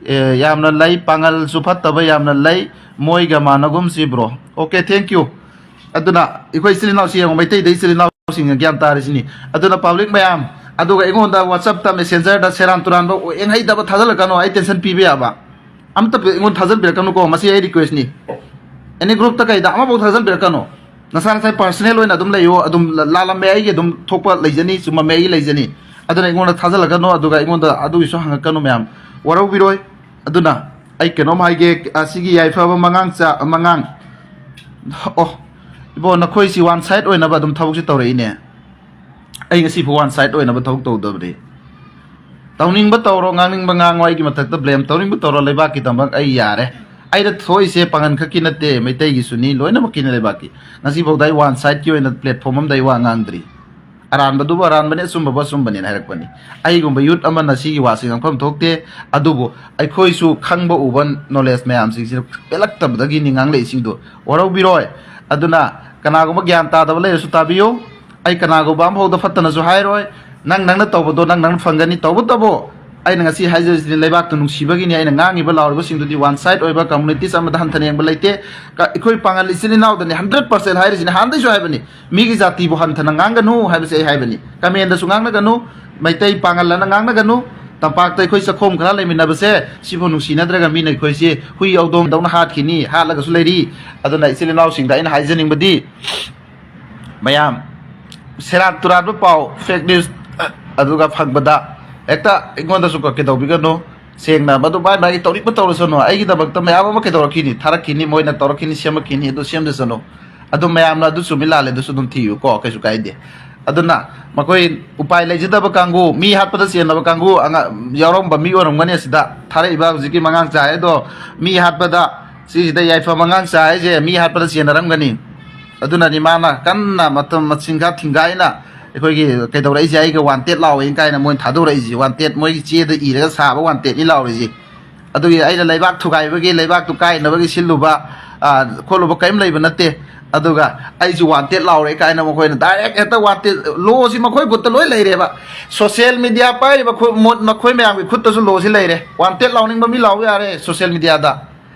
ꯑꯦ, ꯌꯥꯝꯅ ꯂꯩ, ꯄꯥꯉꯜꯁꯨ ꯐꯠꯇꯕ ꯌꯥꯝꯅ ꯂꯩ, ꯃꯣꯏꯒ ꯃꯥꯟꯅꯒꯨꯝꯁꯤ bro. Okay, thank you. ꯑꯗꯨꯅ ꯑꯩꯈꯣꯏ ꯏꯆꯤꯜ ꯏꯅꯥꯎꯁꯤ ꯌꯦꯡꯉꯣ, ꯃꯩꯇꯩꯗ ꯏꯆꯤꯜ ꯏꯅꯥꯎꯁꯤꯡꯅ ꯒ꯭ꯌꯥꯟ ꯇꯥꯔꯤꯁꯤꯅꯤ꯫ ꯑꯗꯨꯅ ꯄꯕ꯭ꯂꯤꯛ ꯃꯌꯥꯝ, ꯑꯗꯨꯒ ꯑꯩꯉꯣꯟꯗ WhatsApp-ꯇ, Messenger-ꯗ ꯁꯦꯔꯥꯟ ꯇꯨꯔꯥꯟꯕ ꯌꯦꯡꯍꯩꯗꯕ ꯊꯥꯖꯤꯜꯂꯛꯀꯅꯣ, ꯑꯩ ꯇꯦꯟꯁꯟ ꯄꯤꯕ ꯌꯥꯕ꯫ ꯑꯝꯇ ꯑꯩꯉꯣꯟꯗ ꯊꯥꯖꯟꯕꯤꯔꯛꯀꯅꯨꯀꯣ, ꯃꯁꯤ ꯑꯩ request-ꯅꯤ꯫ Any group-ꯇ ꯀꯩꯗ ꯑꯃꯐꯥꯎ ꯊꯥꯖꯟꯕꯤꯔꯛꯀꯅꯨ꯫ ꯅꯁꯥ ꯅꯁꯥꯒꯤ personal ꯑꯣꯏꯅ ꯑꯗꯨꯝ ꯂꯩꯌꯣ, ꯑꯗꯨꯝ ꯂꯥꯜꯂꯝꯃꯦ ꯑꯩꯒꯤ ꯑꯗꯨꯝ ꯊꯣꯛꯄ ꯂꯩꯖꯅꯤ, ꯆꯨꯝꯃꯝꯃꯦ ꯑꯩꯒꯤ ꯂꯩꯖꯅꯤ꯫ ꯑꯗꯨꯅ ꯑꯩꯉꯣꯟꯗ ꯊꯥꯖꯜꯂꯛꯀꯅꯨ, ꯑꯗꯨꯒ ꯑꯩꯉꯣꯟꯗ ꯑꯗꯨꯒꯤꯁꯨ ꯍꯪꯉꯛꯀꯅꯨ ꯃꯌꯥꯝ꯫ ꯋꯥꯔꯧꯕꯤꯔꯣꯏ꯫ ꯑꯗꯨꯅ ꯑꯩ ꯀꯩꯅꯣꯝ ꯍꯥꯏꯒꯦ, ꯑꯁꯤꯒꯤ ꯌꯥꯏꯐꯕ ꯃꯉꯥꯡ ꯆꯥ-, ꯃꯉꯥꯡ, ꯑꯣ, ꯏꯕꯣ, ꯅꯈꯣꯏꯁꯤ one side ꯑꯣꯏꯅꯕ ꯑꯗꯨꯝ ꯊꯕꯛꯁꯤ ꯇꯧꯔꯛꯏꯅꯦ꯫ ꯑꯩ ꯉꯁꯤꯐꯥꯎ one side ꯑꯣꯏꯅꯕ ꯊꯕꯛ ꯇꯧꯗꯕꯅꯤ꯫ ꯇꯧꯅꯤꯡꯕ ꯇꯧꯔꯣ, ꯉꯥꯡꯅꯤꯡꯕ ꯉꯥꯡꯉꯣ, ꯑꯩꯒꯤ ꯃꯊꯛꯇ blame꯫ ꯇꯧꯅꯤꯡꯕ ꯇꯧꯔꯣ, ꯂꯩꯕꯥꯛꯀꯤꯗꯃꯛ ꯑꯩ ꯌꯥꯔꯦ꯫ ꯑꯩꯅ ꯊꯣꯛꯏꯁꯦ ꯄꯥꯡꯒꯟ ꯈꯛꯀꯤ ꯅꯠꯇꯦ, ꯃꯩꯇꯩꯒꯤꯁꯨꯅꯤ, ꯂꯣꯏꯅꯃꯛꯀꯤꯅꯤ ꯂꯩꯕꯥꯛꯀꯤ꯫ ꯉꯁꯤꯐꯥꯎꯗ ꯑꯩ one side-ꯀꯤ ꯑꯣꯏꯅ platform ꯑꯃꯗ ꯑꯩ ꯋꯥ ꯉꯥꯡꯗ꯭ꯔꯤ꯫ ꯑꯔꯥꯟꯕꯗꯨꯕꯨ ꯑꯔꯥꯟꯕꯅꯤ, ꯑꯆꯨꯝꯕꯕꯨ ꯑꯆꯨꯝꯕꯅꯦꯅ ꯍꯥꯏꯔꯛꯄꯅꯤ꯫ ꯑꯩꯒꯨꯝꯕ youth ꯑꯃꯅ ꯁꯤꯒꯤ ꯋꯥꯁꯤ ꯉꯥꯡꯐꯝ ꯊꯣꯛꯇꯦ꯫ ꯑꯗꯨꯕꯨ ꯑꯩꯈꯣꯏꯁꯨ ꯈꯪꯕ ꯎꯕ knowledge ꯃꯌꯥꯝꯁꯤꯡꯁꯤ ꯄꯦꯜꯂꯛꯇꯕꯗꯒꯤꯅꯤ ꯉꯥꯡꯂꯛꯏꯁꯤꯡꯗꯣ꯫ ꯋꯥꯔꯧꯕꯤꯔꯣꯏ꯫ ꯑꯗꯨꯅ ꯀꯅꯥꯒꯨꯝꯕ ꯒ꯭ꯌꯥꯟ ꯇꯥꯗꯕ ꯂꯩꯔꯁꯨ ꯇꯥꯕꯤꯌꯨ꯫ ꯑꯩ ꯀꯅꯥꯒꯨꯝꯕ ꯑꯃꯐꯥꯎꯗ ꯐꯠꯇꯅꯁꯨ ꯍꯥꯏꯔꯣꯏ꯫ ꯅꯪ ꯅꯪꯅ ꯇꯧꯕꯗꯣ ꯅꯪ ꯅꯪꯅ ꯐꯪꯒꯅꯤ꯫ ꯇꯧꯕꯇꯕꯨ ꯑꯩꯅ ꯉꯁꯤ ꯍꯥꯏꯖꯔꯤꯁꯤꯗꯤ ꯂꯩꯕꯥꯛꯇꯨ ꯅꯨꯡꯁꯤꯕꯒꯤꯅꯤ꯫ ꯑꯩꯅ ꯉꯥꯡꯉꯤꯕ ꯂꯥꯎꯔꯤꯕꯁꯤꯡꯗꯨꯗꯤ one side ꯑꯣꯏꯕ, communities ꯑꯃꯗ ꯍꯟꯊꯅ ꯌꯦꯡꯕ ꯂꯩꯇꯦ꯫ ꯀ-, ꯑꯩꯈꯣꯏ ꯄꯥꯉꯜ ꯏꯆꯤꯜ ꯏꯅꯥꯎꯗꯅꯤ, hundred percent ꯍꯥꯏꯔꯤꯁꯤꯅꯤ, ꯍꯥꯟꯅꯗꯩꯁꯨ ꯍꯥꯏꯕꯅꯤ꯫ ꯃꯤꯒꯤ ꯖꯥꯇꯤꯕꯨ ꯍꯟꯊꯅ ꯉꯥꯡꯒꯅꯨ ꯍꯥꯏꯕꯁꯦ ꯑꯩ ꯍꯥꯏꯕꯅꯤ꯫ Comment-ꯗꯁꯨ ꯉꯥꯡꯅꯒꯅꯨ, ꯃꯩꯇꯩ ꯄꯥꯉꯜ ꯑꯅ ꯉꯥꯡꯅꯒꯅꯨ꯫ ꯇꯝꯄꯥꯛꯇ ꯑꯩꯈꯣꯏ ꯆꯥꯛꯈꯣꯝ ꯈꯔ ꯂꯩꯃꯤꯟꯅꯕꯁꯦ ꯁꯤꯕꯨ ꯅꯨꯡꯁꯤꯅꯗ꯭ꯔꯒ ꯃꯤꯅ ꯑꯩꯈꯣꯏꯁꯦ ꯍꯨꯏ ꯍꯧꯗꯣꯡꯗꯧꯅ ꯍꯥꯠꯈꯤꯅꯤ, ꯍꯥꯠꯂꯒꯁꯨ ꯂꯩꯔꯤ꯫ ꯑꯗꯨꯅ ꯏꯆꯤꯜ ꯏꯅꯥꯎꯁꯤꯡꯗ ꯑꯩꯅ ꯍꯥꯏꯖꯅꯤꯡꯕꯗꯤ, ꯃꯌꯥꯝ ꯁꯦꯔꯥꯟ ꯇꯨꯔꯥꯟꯕ ꯄꯥꯎ, fake news, ꯑꯗꯨꯒ ꯐꯪꯕꯗ ꯍꯦꯛꯇ ꯑꯩꯉꯣꯟꯗꯁꯨ ꯀꯩꯗꯧꯕꯤꯒꯅꯨ꯫ ꯁꯦꯡꯅ ꯃꯗꯨ ꯃꯥꯏ ꯃꯥꯒꯤ ꯇꯧꯅꯤꯡꯕ ꯇꯧꯔꯁꯅꯨ꯫ ꯑꯩꯒꯤꯗꯃꯛꯇ ꯃꯌꯥꯝ ꯑꯃ ꯀꯩꯗꯧꯔꯛꯈꯤꯅꯤ, ꯊꯥꯔꯛꯈꯤꯅꯤ, ꯃꯣꯏꯅ ꯇꯧꯔꯛꯈꯤꯅꯤ, ꯁꯦꯝꯃꯛꯈꯤꯅꯤ, ꯑꯗꯨ ꯁꯦꯝꯖꯁꯅꯨ꯫ ꯑꯗꯨ ꯃꯌꯥꯝꯅ ꯑꯗꯨ ꯆꯨꯝꯃꯤ ꯂꯥꯜꯂꯦ ꯑꯗꯨꯁꯨ ꯑꯗꯨꯝ ꯊꯤꯌꯨꯀꯣ, ꯀꯩꯁꯨ ꯀꯥꯏꯗꯦ꯫ ꯑꯗꯨꯅ ꯃꯈꯣꯏ ꯎꯄꯥꯏ ꯂꯩꯖꯗꯕ ꯀꯥꯡꯕꯨ, ꯃꯤ ꯍꯥꯠꯄꯗ ꯆꯦꯟꯅꯕ ꯀꯥꯡꯕꯨ ꯑꯉꯥ-, ꯌꯥꯎꯔꯝꯕ ꯃꯤ ꯑꯣꯏꯔꯝꯒꯅꯤ ꯑꯁꯤꯗ ꯊꯥꯔꯛꯏꯕ ꯍꯧꯖꯤꯛꯀꯤ ꯃꯉꯥꯡ ꯆꯥꯏ ꯑꯗꯣ꯫ ꯃꯤ ꯍꯥꯠꯄꯗ, ꯁꯤꯁꯤꯗ ꯌꯥꯏꯐ ꯃꯉꯥꯡ ꯆꯥꯏ ꯍꯥꯏꯁꯦ ꯃꯤ ꯍꯥꯠꯄꯗ ꯆꯦꯟꯅꯔꯝꯒꯅꯤ꯫ ꯑꯗꯨꯅꯅꯤ ꯃꯥꯅ ꯀꯟꯅ ꯃꯇꯝ ꯃꯁꯤꯡꯒ ꯊꯤꯡꯒꯥꯏꯅ ꯑꯩꯈꯣꯏꯒꯤ ꯀꯩꯗꯧꯔꯛꯏꯁꯦ, ꯑꯩꯒ wanted ꯂꯥꯎꯋꯦꯅ ꯀꯥꯏꯅ ꯃꯣꯏꯅ ꯊꯥꯗꯣꯔꯛꯏꯁꯦ꯫ Wanted, ꯃꯣꯏꯒꯤ ꯆꯦꯗ ꯏꯔꯒ ꯁꯥꯕ wanted-ꯅꯤ ꯂꯥꯎꯔꯤꯁꯦ꯫ ꯑꯗꯨꯒꯤ ꯑꯩꯅ ꯂꯩꯕꯥꯛ ꯊꯨꯒꯥꯏꯕꯒꯤ, ꯂꯩꯕꯥꯛꯇꯨ ꯀꯥꯏꯅꯕꯒꯤ ꯁꯤꯜꯂꯨꯕ, ꯑ, ꯈꯣꯠꯂꯨꯕ ꯀꯔꯤꯝ ꯂꯩꯕ ꯅꯠꯇꯦ꯫ ꯑꯗꯨꯒ ꯑꯩꯁꯨ ꯋꯥꯟꯇꯦꯠ ꯂꯥꯎꯔꯦ ꯀꯥꯏꯅ ꯃꯈꯣꯏꯅ ꯗꯥꯏꯔꯦꯛ ꯍꯦꯛꯇ ꯋꯥꯟꯇꯦꯠ, ꯂꯣꯁꯤ ꯃꯈꯣꯏ ꯈꯨꯠꯇ ꯂꯣꯏ ꯂꯩꯔꯦꯕ꯫ ꯁꯣꯁꯤꯌꯦꯜ ꯃꯤꯗꯤꯌꯥ ꯄꯥꯏꯔꯤꯕ ꯈꯨ-, ꯃꯣ-, ꯃꯈꯣꯏ ꯃꯌꯥꯝꯒꯤ ꯈꯨꯠꯇꯁꯨ ꯂꯣꯁꯤ ꯂꯩꯔꯦ꯫ ꯋꯥꯟꯇꯦꯠ ꯂꯥꯎꯅꯤꯡꯕ ꯃꯤ ꯂꯥꯎ ꯌꯥꯔꯦ ꯁꯣꯁꯤꯌꯦꯜ ꯃꯤꯗꯤꯌꯥꯗ꯫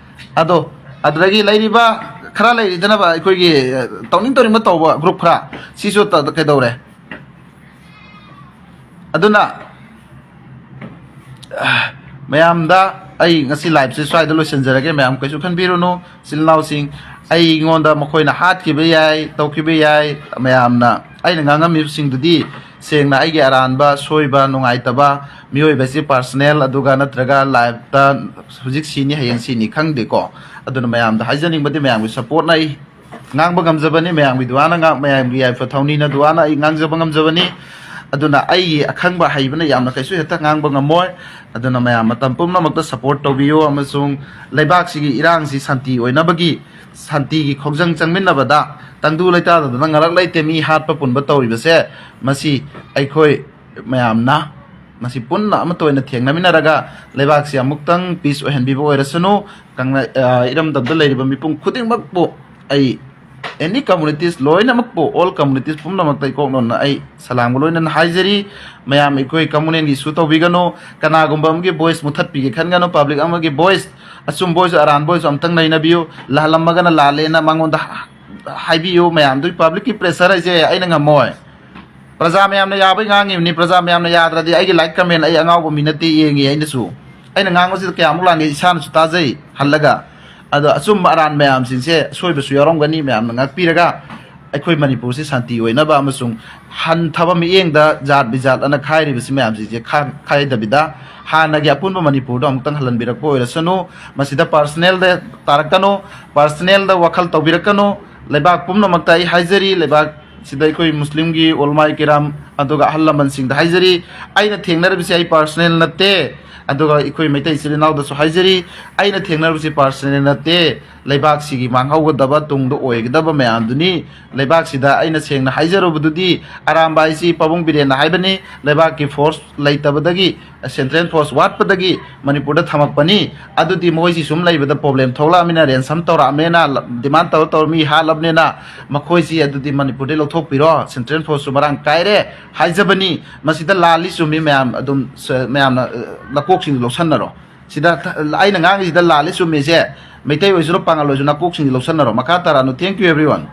ꯑꯗꯣ ꯑꯗꯨꯗꯒꯤ ꯂꯩꯔꯤꯕ ꯈꯔ ꯂꯩꯔꯤꯗꯅꯕ ꯑꯩꯈꯣꯏꯒꯤ, ꯑ, ꯇꯧꯅꯤꯡ ꯇꯧꯅꯤꯡꯕ ꯇꯧꯕ ꯒ꯭ꯔꯨꯞ ꯈꯔ, ꯁꯤꯁꯨ ꯇ-, ꯀꯩꯗꯧꯔꯦ? ꯑꯗꯨꯅ, ꯑ, ꯃꯌꯥꯝꯗ ꯑꯩ ꯉꯁꯤ ꯂꯥꯏꯞꯁꯦ ꯁ꯭ꯋꯥꯏꯗ ꯂꯣꯏꯁꯤꯟꯖꯔꯒꯦ꯫ ꯃꯌꯥꯝ ꯀꯩꯁꯨ ꯈꯟꯕꯤꯔꯨꯅꯨ, ꯏꯆꯤꯜ ꯏꯅꯥꯎꯁꯤꯡ꯫ ꯑꯩꯉꯣꯟꯗ ꯃꯈꯣꯏꯅ ꯍꯥꯠꯈꯤꯕ ꯌꯥꯏ, ꯇꯧꯈꯤꯕ ꯌꯥꯏ꯫ ꯃꯌꯥꯝꯅ ꯑꯩꯅ ꯉꯥꯡꯉꯝꯃꯤꯕꯁꯤꯡꯗꯨꯗꯤ ꯁꯦꯡꯅ ꯑꯩꯒꯤ ꯑꯔꯥꯟꯕ, ꯁꯣꯏꯕ, ꯅꯨꯡꯉꯥꯏꯇꯕ, ꯃꯤꯑꯣꯏꯕꯁꯤ ꯄꯥꯔꯁꯅꯦꯜ ꯑꯗꯨꯒ ꯅꯠꯇ꯭ꯔꯒ ꯂꯥꯏꯐꯇ ꯍꯧꯖꯤꯛ ꯁꯤꯅꯤ, ꯍꯌꯦꯡ ꯁꯤꯅꯤ ꯈꯪꯗꯦꯀꯣ꯫ ꯑꯗꯨꯅ ꯃꯌꯥꯝꯗ ꯍꯥꯏꯖꯅꯤꯡꯕꯗꯤ ꯃꯌꯥꯝꯒꯤ ꯁꯞꯄꯣꯔꯠꯅ ꯑꯩ ꯉꯥꯡꯕ ꯉꯝꯖꯕꯅꯤ, ꯃꯌꯥꯝꯒꯤ ꯗꯨꯋꯥꯅ ꯉꯥꯡ-, ꯃꯌꯥꯝꯒꯤ ꯌꯥꯏꯐ ꯊꯧꯅꯤꯅ ꯗꯨꯋꯥꯅ ꯑꯩ ꯉꯥꯡꯖꯕ ꯉꯝꯖꯕꯅꯤ꯫ ꯑꯗꯨꯅ ꯑꯩꯒꯤ ꯑꯈꯪꯕ ꯍꯩꯕꯅ ꯌꯥꯝꯅ ꯀꯩꯁꯨ ꯍꯦꯛꯇ ꯉꯥꯡꯕ ꯉꯝꯃꯣꯏ꯫ ꯑꯗꯨꯅ ꯃꯌꯥꯝ ꯃꯇꯝ ꯄꯨꯝꯅꯃꯛꯇ ꯁꯞꯄꯣꯔꯠ ꯇꯧꯕꯤꯌꯨ, ꯑꯃꯁꯨꯡ ꯂꯩꯕꯥꯛꯁꯤꯒꯤ ꯏꯔꯥꯡꯁꯤ ꯁꯥꯟꯇꯤ ꯑꯣꯏꯅꯕꯒꯤ, ꯁꯥꯟꯇꯤꯒꯤ ꯈꯣꯡꯖꯪ ꯆꯪꯃꯤꯟꯅꯕꯗ ꯇꯪꯗꯨ ꯂꯩꯇꯥꯗꯗꯅ ꯉꯔꯛ ꯂꯩꯇꯦ ꯃꯤ ꯍꯥꯠꯄ ꯄꯨꯟꯕ ꯇꯧꯔꯤꯕꯁꯦ, ꯃꯁꯤ ꯑꯩꯈꯣꯏ ꯃꯌꯥꯝꯅ ꯃꯁꯤ ꯄꯨꯟꯅ ꯑꯃꯠꯇ ꯑꯣꯏꯅ ꯊꯦꯡꯅꯃꯤꯟꯅꯔꯒ ꯂꯩꯕꯥꯛꯁꯤ ꯑꯃꯨꯛꯇꯪ ꯄꯤꯁ ꯑꯣꯏꯍꯟꯕꯤꯕ ꯑꯣꯏꯔꯁꯅꯨ꯫ ꯀꯪꯂꯩ-, ꯑ, ꯏꯔꯝꯗꯝꯗ ꯂꯩꯔꯤꯕ ꯃꯤꯄꯨꯝ ꯈꯨꯗꯤꯡꯃꯛꯄꯨ ꯑꯩ, ꯑꯦꯅꯤ ꯀꯝꯃꯨꯅꯤꯇꯤꯁ ꯂꯣꯏꯅꯃꯛꯄꯨ, ꯑꯣꯜ ꯀꯝꯃꯨꯅꯤꯇꯤꯁ ꯄꯨꯝꯅꯃꯛꯇ ꯏꯀꯣꯛ ꯅꯣꯟꯅ ꯑꯩ ꯁꯂꯥꯝꯒ ꯂꯣꯏꯅꯅ ꯍꯥꯏꯖꯔꯤ꯫ ꯃꯌꯥꯝ ꯑꯩꯈꯣꯏ ꯀꯝꯃꯨꯅꯦꯜꯒꯤ ꯏꯁꯨ ꯇꯧꯕꯤꯒꯅꯨ꯫ ꯀꯅꯥꯒꯨꯝꯕ ꯑꯃꯒꯤ ꯚꯣꯏꯁ ꯃꯨꯊꯠꯄꯤꯒꯦ ꯈꯟꯒꯅꯨ꯫ ꯄꯕ꯭ꯂꯤꯛ ꯑꯃꯒꯤ ꯚꯣꯏꯁ, ꯑꯆꯨꯝꯕ ꯑꯣꯏꯁꯨ ꯑꯔꯥꯟꯕ ꯑꯣꯏꯁꯨ ꯑꯝꯇꯪ ꯅꯩꯅꯕꯤꯌꯨ꯫ ꯂꯥꯜꯂꯝꯃꯒꯅ ꯂꯥꯜꯂꯦꯅ ꯃꯉꯣꯟꯗ ꯍꯥꯏꯕꯤꯌꯨ꯫ ꯃꯌꯥꯝꯗꯨꯒꯤ ꯄꯕ꯭ꯂꯤꯛꯀꯤ ꯄ꯭ꯔꯦꯁꯔ ꯍꯥꯏꯁꯦ ꯑꯩꯅ ꯉꯝꯃꯣꯏ꯫ ꯄ꯭ꯔꯖꯥ ꯃꯌꯥꯝꯅ ꯌꯥꯕꯩ ꯉꯥꯡꯉꯤꯕꯅꯤ꯫ ꯄ꯭ꯔꯖꯥ ꯃꯌꯥꯝꯅ ꯌꯥꯗ꯭ꯔꯗꯤ ꯑꯩꯒꯤ ꯂꯥꯏꯛ ꯀꯃꯦꯟ ꯑꯩ ꯑꯉꯥꯎꯕ ꯃꯤ ꯅꯠꯇꯦ, ꯌꯦꯡꯉꯤ ꯑꯩꯅꯁꯨ꯫ ꯑꯩꯅ ꯉꯥꯡꯕꯁꯤꯗ ꯀꯌꯥꯃꯨꯛ ꯂꯥꯟꯒꯦ ꯏꯁꯥꯅꯁꯨ ꯇꯥꯖꯩ ꯍꯜꯂꯒ꯫ ꯑꯗꯣ ꯑꯆꯨꯝꯕ ꯑꯔꯥꯟ ꯃꯌꯥꯝꯁꯤꯡꯁꯦ, ꯑꯁꯣꯏꯕꯁꯨ ꯌꯥꯎꯔꯝꯒꯅꯤ, ꯃꯌꯥꯝꯅ ꯉꯥꯛꯄꯤꯔꯒ ꯑꯩꯈꯣꯏ ꯃꯅꯤꯄꯨꯔꯁꯤ ꯁꯥꯟꯇꯤ ꯑꯣꯏꯅꯕ ꯑꯃꯁꯨꯡ ꯍꯟꯊꯕ ꯃꯤꯠꯌꯦꯡꯗ ꯖꯥꯠ ꯕꯤꯖꯥꯠ ꯑꯅ ꯈꯥꯏꯔꯤꯕꯁꯤ ꯃꯌꯥꯝꯁꯤꯡꯁꯦ ꯈꯥ-, ꯈꯥꯏꯗꯕꯤꯗ ꯍꯥꯟꯅꯒꯤ ꯑꯄꯨꯟꯕ ꯃꯅꯤꯄꯨꯔꯗꯣ ꯑꯃꯨꯛꯇꯪ ꯍꯜꯍꯟꯕꯤꯔꯛꯄ ꯑꯣꯏꯔꯁꯅꯨ꯫ ꯃꯁꯤꯗ ꯄꯥꯔꯁꯅꯦꯜꯗ ꯇꯥꯔꯛꯀꯅꯨ, ꯄꯥꯔꯁꯅꯦꯜꯗ ꯋꯥꯈꯜ ꯇꯧꯕꯤꯔꯛꯀꯅꯨ꯫ ꯂꯩꯕꯥꯛ ꯄꯨꯝꯅꯃꯛꯇ ꯑꯩ ꯍꯥꯏꯖꯔꯤ, ꯂꯩꯕꯥꯛ ꯁꯤꯗ ꯑꯩꯈꯣꯏ ꯃꯨꯁꯂꯤꯝꯒꯤ ꯎꯂꯃꯥꯏ ꯀꯤꯔꯥꯝ ꯑꯗꯨꯒ ꯑꯍꯜ ꯂꯃꯟꯁꯤꯡꯗ ꯍꯥꯏꯖꯔꯤ, ꯑꯩꯅ ꯊꯦꯡꯅꯔꯤꯕꯁꯤ ꯑꯩ ꯄꯥꯔꯁꯅꯦꯜ ꯅꯠꯇꯦ꯫ ꯑꯗꯨꯒ ꯑꯩꯈꯣꯏ ꯃꯩꯇꯩ ꯏꯆꯤꯜ ꯏꯅꯥꯎꯗꯁꯨ ꯍꯥꯏꯖꯔꯤ, ꯑꯩꯅ ꯊꯦꯡꯅꯔꯤꯕꯁꯤ ꯄꯥꯔꯁꯅꯦꯜ ꯅꯠꯇꯦ꯫ ꯂꯩꯕꯥꯛꯁꯤꯒꯤ ꯃꯥꯡꯍꯧꯒꯗꯕ, ꯇꯨꯡꯗ ꯑꯣꯏꯒꯗꯕ ꯃꯌꯥꯝꯗꯨꯅꯤ꯫ ꯂꯩꯕꯥꯛꯁꯤꯗ ꯑꯩꯅ ꯁꯦꯡꯅ ꯍꯥꯏꯖꯔꯨꯕꯗꯨꯗꯤ, ꯑꯔꯥꯝꯕꯥꯏꯁꯤ ꯄꯥꯕꯨꯡ ꯕꯤꯔꯦꯟꯅ ꯍꯥꯏꯕꯅꯤ, ꯂꯩꯕꯥꯛꯀꯤ ꯐꯣꯔꯁ ꯂꯩꯇꯕꯗꯒꯤ, ꯁꯦꯟꯇ꯭ꯔꯦꯜ ꯐꯣꯔꯁ ꯋꯥꯠꯄꯗꯒꯤ ꯃꯅꯤꯄꯨꯔꯗ ꯊꯝꯃꯛꯄꯅꯤ꯫ ꯑꯗꯨꯗꯤ ꯃꯈꯣꯏꯁꯤ ꯁꯨꯝ ꯂꯩꯕꯗ ꯄ꯭ꯔꯣꯕ꯭ꯂꯦꯝ ꯊꯣꯛꯂꯛꯑꯃꯤꯅ, ꯔꯦꯟꯁꯝ ꯇꯧꯔꯛꯑꯃꯦꯅ, ꯗꯤꯃꯥꯟ ꯇꯧꯔ ꯇꯧꯔ ꯃꯤ ꯍꯥꯠꯂꯕꯅꯤꯅ, ꯃꯈꯣꯏꯁꯤ ꯑꯗꯨꯗꯤ ꯃꯅꯤꯄꯨꯔꯗꯩ ꯂꯧꯊꯣꯛꯄꯤꯔꯣ, ꯁꯦꯟꯇ꯭ꯔꯦꯜ ꯐꯣꯔꯁꯁꯨ ꯃꯔꯥꯡ ꯀꯥꯏꯔꯦ ꯍꯥꯏꯖꯕꯅꯤ꯫ ꯃꯁꯤꯗ ꯂꯥꯜꯂꯤ ꯆꯨꯝꯃꯤ ꯃꯌꯥꯝ ꯑꯗꯨꯝ ꯁ-, ꯃꯌꯥꯝꯅ, ꯑ, ꯂꯀꯣꯛꯁꯤꯡꯗꯨ ꯂꯧꯁꯟꯅꯔꯣ꯫ ꯁꯤꯗ ꯊ-, ꯑꯩꯅ ꯉꯥꯡꯉꯤꯁꯤꯗ ꯂꯥꯜꯂꯤ ꯆꯨꯝꯃꯤꯁꯦ, ꯃꯩꯇꯩ ꯑꯣꯏꯁꯤꯔꯣ ꯄꯥꯉꯜ ꯑꯣꯏꯁꯤꯔꯣ, ꯅꯀꯣꯛꯁꯤꯡꯁꯤ ꯂꯧꯁꯟꯅꯔꯣ꯫ ꯃꯈꯥ ꯇꯥꯔꯛꯑꯅꯨ꯫ Thank you everyone꯫